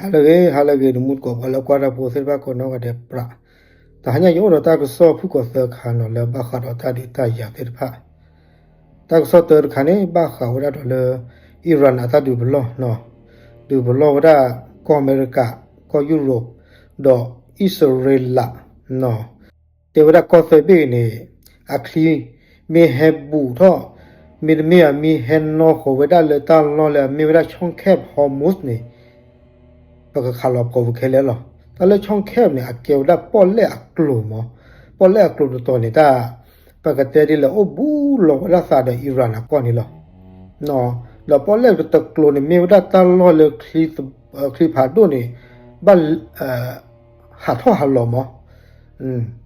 ဟါလၢအဂ့ၤ ဟါလၢအဂ့ၤ တမူတကိး ပှၤလၢကွၢ်တၢ်ဖိသ့ၣ်တဖၣ်ကိးနီၢ်ဂၤဒဲးပြး, တဟါညါယအိၣ်ဒီးတၢ်ကစီၣ်ဖုၣ်ကိာ်သၢခါနီၤ လၢဘၣ်ဃးဒီးတၢ်ဒုးတၢ်ယၤသ့ၣ်တဖၣ်. တၢ်ကစီၣ်တၢတခါန့ၣ် ဘၣ်ဃးဝဲဒၣ်ဒီးလၢ Iran အတၢ်ဒုးပလီၢ်နီၤ, ဒုးပလီၢ်ဝဲဒၣ်ကီၢ်အမဲရကၤ, ကီၢ်ယူရိး, ဒီးအံၣ်စရ့လးနီၤ, တဲဝဲဒၣ်ကီၢ်သၢဘ့ၣ်အံၤန့ၣ် အချံ မ့ၢ်ဟဲဘူးထီၣ်, မ့တမ့ၢ်အမ့ၢ်ဟဲနီၣ်ဃီၤဝဲဒၣ်လၢတၢ်လီၢ်လၢအမ့ၢ်ဝဲဒၣ် Strait of Hormuz န့ၣ် ပကခးလီၤပှီၤပူၤခဲလၢာ်လီၤ. တၢ်လၢ Strait of Hormuz န့ၣ် အကဲဝဲဒၣ်ပီၣ်လဲၣ်အကျိၤမး, ပီၣ်လဲၣ်အကျိၤတတီၤန့ၣ် တၢ် ပကတဲဒ်လဲၣ် အိၣ်ဘူးလီၤဝဲဒၣ်သးဒီး Iran အကီၢ်န့ၣ်လီၤ. ဒီးပီၣ်လဲၣ်တကျိၤန့ၣ် မ့ၢ်ဝဲဒၣ်တၢ်လီၢ်လၢ ချံဖးဒိၣ်န့ၣ် ဘၣ် ဟးထီၣ်ဟးလီၤမး,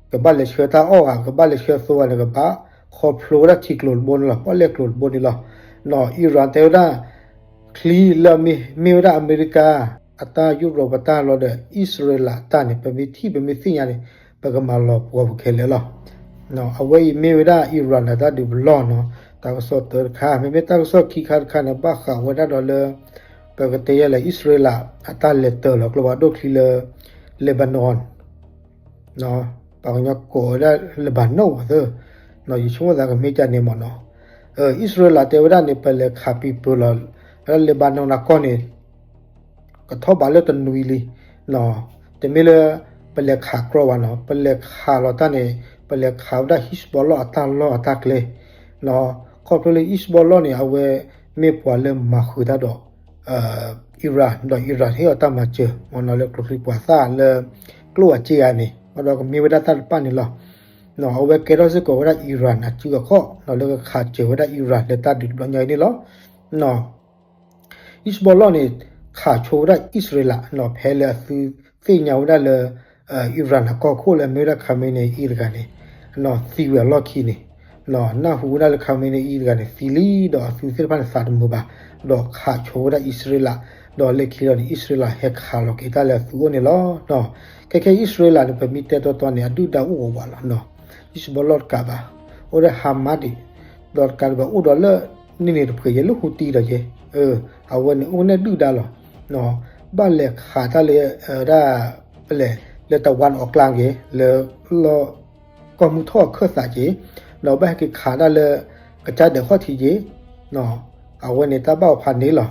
ကဘၣ်လဲၤဆှၢတၢ်အီၣ်ဂၤ ကဘၣ်လဲၤဆှၢသိဂၤန့ၣ် ကဘၣ်ခီဖျိဝဲဒၣ်ထံကျိၤတဘိန့ၣ်လီၤ, ပီၣ်လဲၣ်ကျိၤတဘိန့ၣ်လီၤ. Iran တဲဝဲဒၣ် ချံလၢအမ့ၢ်ဝဲဒၣ်အမဲရကၤ အတၢ် ယူရိး ပတၢ်လီၤဒီး အံၣ်စရ့လးအတၢ်န့ၣ် ပမ့ၢ်ထံၣ်ပမ့ၢ်သ့ၣ်ညါန့ၣ် ပကမၤလီၤပှီၤပူၤခဲလၢာ်လီၤ. အဝဲအံၤမ့ၢ်ဝဲဒၣ် Iran အတၢ်ဒုးပလီၢ်နီၤ, တၢ်ကစီၣ်တၢတခါ, မ့မ့ၢ်တၢ်ကစီၣ်ခံခါတခါန့ၣ် ဘၣ်ဃးဝဲဒၣ်ဒီးလၢ ပကတဲယဲလဲၣ် အံၣ်စရ့လး အတၢ်လဲၤတၢၤလီၤကျိဖးဒိၣ်ချံလၢ Lebanon ပှၤကညီကိးဝဲဒၣ် Lebanon သၢ, ယဆိကမိၣ်သးကမ့ၢ်ကန့ၣ်မးနီၤ, အံၣ်စရ့လးတဲဝဲဒၣ်န့ၣ် ပလဲၤခးပံၤပၢၤလီၤ Lebanon အကီၢ်န့ၣ် ကထီၣ်ဘးလၢတနွံလံ, တမ့ၢ်လၢ ပလဲၤခးကြီဘၣ်နီၤ, ပလဲၤခးလီၤတၢ်န့ၣ် ပလဲၤခးဝဲဒၣ် Hezbollah အတၢ်လီၢ်အတၢ်ကျဲ, ခီဖျိလၢ Hezbollah န့ၣ် အဝဲမ့ၢ်ပှၤလၢမၤဃုာ်တၢ်ဒီး Iran ဒီး Iran ဟ့ၣ်အီၤတၢ်မၤစၢၤမးနီၤ လၢကျိချံမျိာ်သၣ်လၢ ကျိၣ်အစ့ယၤန့ၣ် ဒီးကမ့ၢ်ဝဲဒၣ်တၢ်တဖၣ်န့ၣ်လီၤ. အဝဲကဲထီၣ်စ့ၢ်ကီးဝဲဒၣ် Iran အစုအခီၣ် လၢကခးစၢၤဝဲဒၣ် Iran လၢတၢ်ဒုးတဘျီညါအံၤန့ၣ်လီၤ. Hezbollah န့ၣ် ခးဆိဝဲဒၣ်အံၣ်စရ့လး ဖဲလၢအသုသ့ၣ်ညါဝဲဒၣ်လၢ Iran အကီၢ်ခိၣ်လၢအမ့ၢ်ဝဲဒၣ် Khamenei တဂၤန့ၣ် သံဝဲအလီၢ်ခံန့ၣ်, နၢ်ဟူဝဲဒၣ်လၢ Khamenei တဂၤန့ၣ် သံလံဒီးအသုသ့ၣ်တဖၣ်န့ၣ်သးတမုာ်ဘၣ်, ဒီးခးဆိဝဲဒၣ်အံၣ်စရ့လး, ဒီးလၢခံလီၤန့ၣ် အံၣ်စရ့လးဟဲခးလီၤက့ၤတၢ်လၢအသုအိၣ်န့ၣ်လီၤ. ခဲခဲအံၣ်စရ့လးန့ၣ် ပမ့ၢ်တဲတီတီန့ၣ် အဒုၣ်ဒါအိၣ်ဝးဝးလီၤ. Hezbollah တကးဘၣ်, အိၣ်ဒီး Hamas ဒီးတကးဒံးဘၣ် အိၣ်ဒီးလၢ န့ၣ်န့ၣ်တဖှဲးယဲလၢဟူသံဒီးယဲ, အဝဲန့ၣ်အိၣ်န့ၢ်ဒုၣ်ဒါလီၤ. ဘၣ်လဲၤခးတၢ်လၢ ဒၣ် ပလဲၤလၢတဝၢ်အီၣ်ကျါက့ၤ လၢလီၢ်ကီၢ်မုၢ်ထီၣ်အခၢၣ်သးက့ၤ, ဒီးဘၣ်ဟဲက့ၤခးတၢ်လၢ ကစၢ်ဒၢးခီၣ်ထံးက့ၤ, အဝဲန့ၣ်တၢ်ဘၣ်အီၤဖးန့ၣ်လီၤ.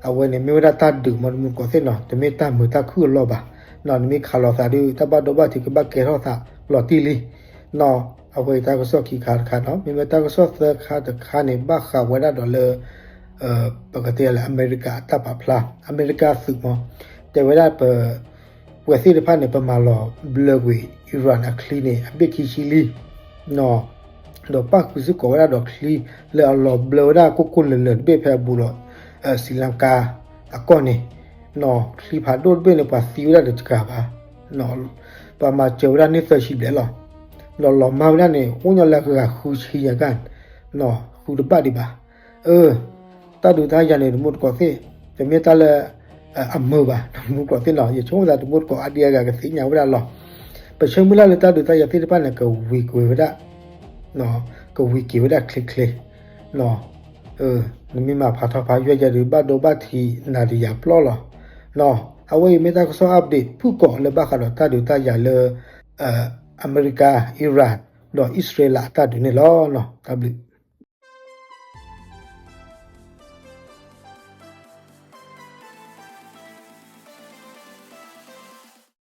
အဝဲန့ၣ်မ့ၢ်ဝဲဒၣ်တၢ်ဒုးမး တမူတကိးသ့ၣ်နီၤ, တမ့ၢ်တၢ်မုာ်တၢ်ခုၣ်အလီၢ်ဘၣ်. နမ့ၢ်ခးလီၤသးဒုး တၢ်ဘၣ်ဒိဘၣ်ထံးကဘၣ်ကဲထီၣ်သးလီၤတံၢ်လံ. အဝဲအံၤတၢ်ကစီၣ်ခံခါတခါနီၤ, မ့မ့ၢ်တၢ်ကစီၣ်သၢခါတခါန့ၣ် ဘၣ်ဃးဝဲဒၣ်ဒီးလၢ ပကတဲလၢအမဲရကၤအတၢ်ပာ်ဖျါ အမဲရကၤသုးမး, တဲဝဲဒၣ်ပ ပှဲၤသ့ၣ်တဖၣ်န့ၣ် ပမၤလီၤဘျၢကွံာ် Iran အချံန့ၣ် အဘ့ၣ်ခံဆံလံ ဒီးပၣ်ဃုာ်စ့ၢ်ကီးဝဲဒၣ်ဒီးချံလၢအလီၤဘျၢဝဲဒၣ်ကိၢ်ကိၢ်လၢၤလၢၤတဘ့ၣ်ဖဲအဘူးဒီး Sri Lanka အကီၢ်န့ၣ်, ချံဖးဒိၣ်တဘ့ၣ်န့ၣ် ပှၤသံဝဲဒၣ်တကးဘၣ်, ပှၤမၤစၢၤဝဲဒၣ်န့ၢ်သၢဆံဘျဲၣ်လီၤ. ဒီးလီၤမၢ်ဝဲဒၣ်န့ၣ် အိၣ်ညီလၢအဂၤဃုဆံညါကၣ်, ဃုတဘၣ်ဒံးဘၣ်. အၢ တၢ်ဒုးတၢ်ယၤန့ၣ် တမူတကိးသ့ၣ်, တမ့ၢ်တၢ်လၢ အမုာ်ဘၣ် တမူတကိးသ့ၣ်နီၤ, ယဆိကမိၣ်သးတမူတကိးအါဒံအါဂၤကသ့ၣ်ညါဝဲဒၣ်လီၤ. ပဆၢမုၢ်လၢ်လၢတၢ်ဒုးတၢ်ယၤသ့ၣ်တဖၣ်န့ၣ် ကဝံၤကွံာ်ဝဲဒၣ်, ကဝံၤက့ၤဝဲဒၣ်ချ့ချ့, နမ့ၢ်မၤဖးထီဖးယွဲၢ်ယဲဒုး ဘၣ်ဒိဘၣ်ထံးနၤဒုးယၤပျီလီၤ. အဝဲအံၤမ့ၢ်တၢ်ကစီၣ် update ဖုၣ်ကိာ်လၢဘၣ်ဃးဒီးတၢ်ဒုးတၢ်ယၤလၢ အမဲရကၤ Iran ဒီးအံၣ်စရ့လးအတၢ်ဒုးန့ၣ်လီၤ. တၢ်ဘျုး